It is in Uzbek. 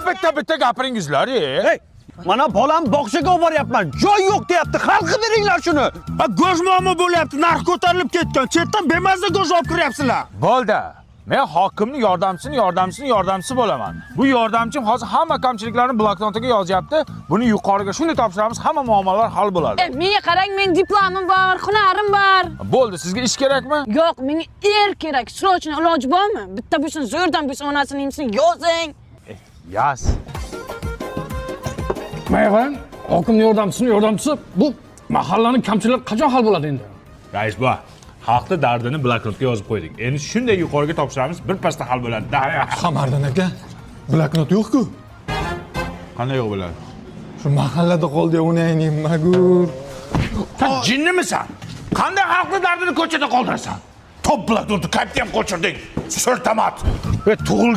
Bitta bitta gapiringizlar, e? Hey, mana bolam bog'chaga olib boryapman. Joy yo'q deyapti. Hal qilib beringlar shuni. Ha, go'sht muammo bo'lyapti, narx ko'tarilib ketgan. Chetdan bemazza go'sht olib kiryapsizlar. Bo'ldi. Men hokimning yordamchisini yordamchisini yordamchisi bo'laman. Bu yordamchim hozir hamma kamchiliklarni bloknotiga yozyapti. Buni yuqoriga shunday topshiramiz, hamma muammolar hal bo'ladi. E, menga qarang, men diplomim bor, hunarim bor. Bo'ldi, sizga ish kerakmi? Yo'q, menga er kerak. Срочно iloji bormi? Bitta bo'lsin, zo'rdan bo'lsin, onasini emsin, yozing. Yaz. Menga qarang, hokimning yordamchisini yordamchisi bu mahallaning kamchiliklari qachon hal bo'ladi endi? Rais bu xalqni dardini bloknotga yozib qo'ydik. Endi shunday yuqoriga topshiramiz, bir pasda hal bo'ladi. Qamariddin aka, bloknot yo'q-ku. Qanday yo'q bo'ladi? Shu mahallada qoldi o'ynayning magur. Sen jinnimisan? Qanday xalqni dardini ko'chada qoldirasan? Top bloknotni qayerda ham qochirding? So'rtamat. Ve tug'il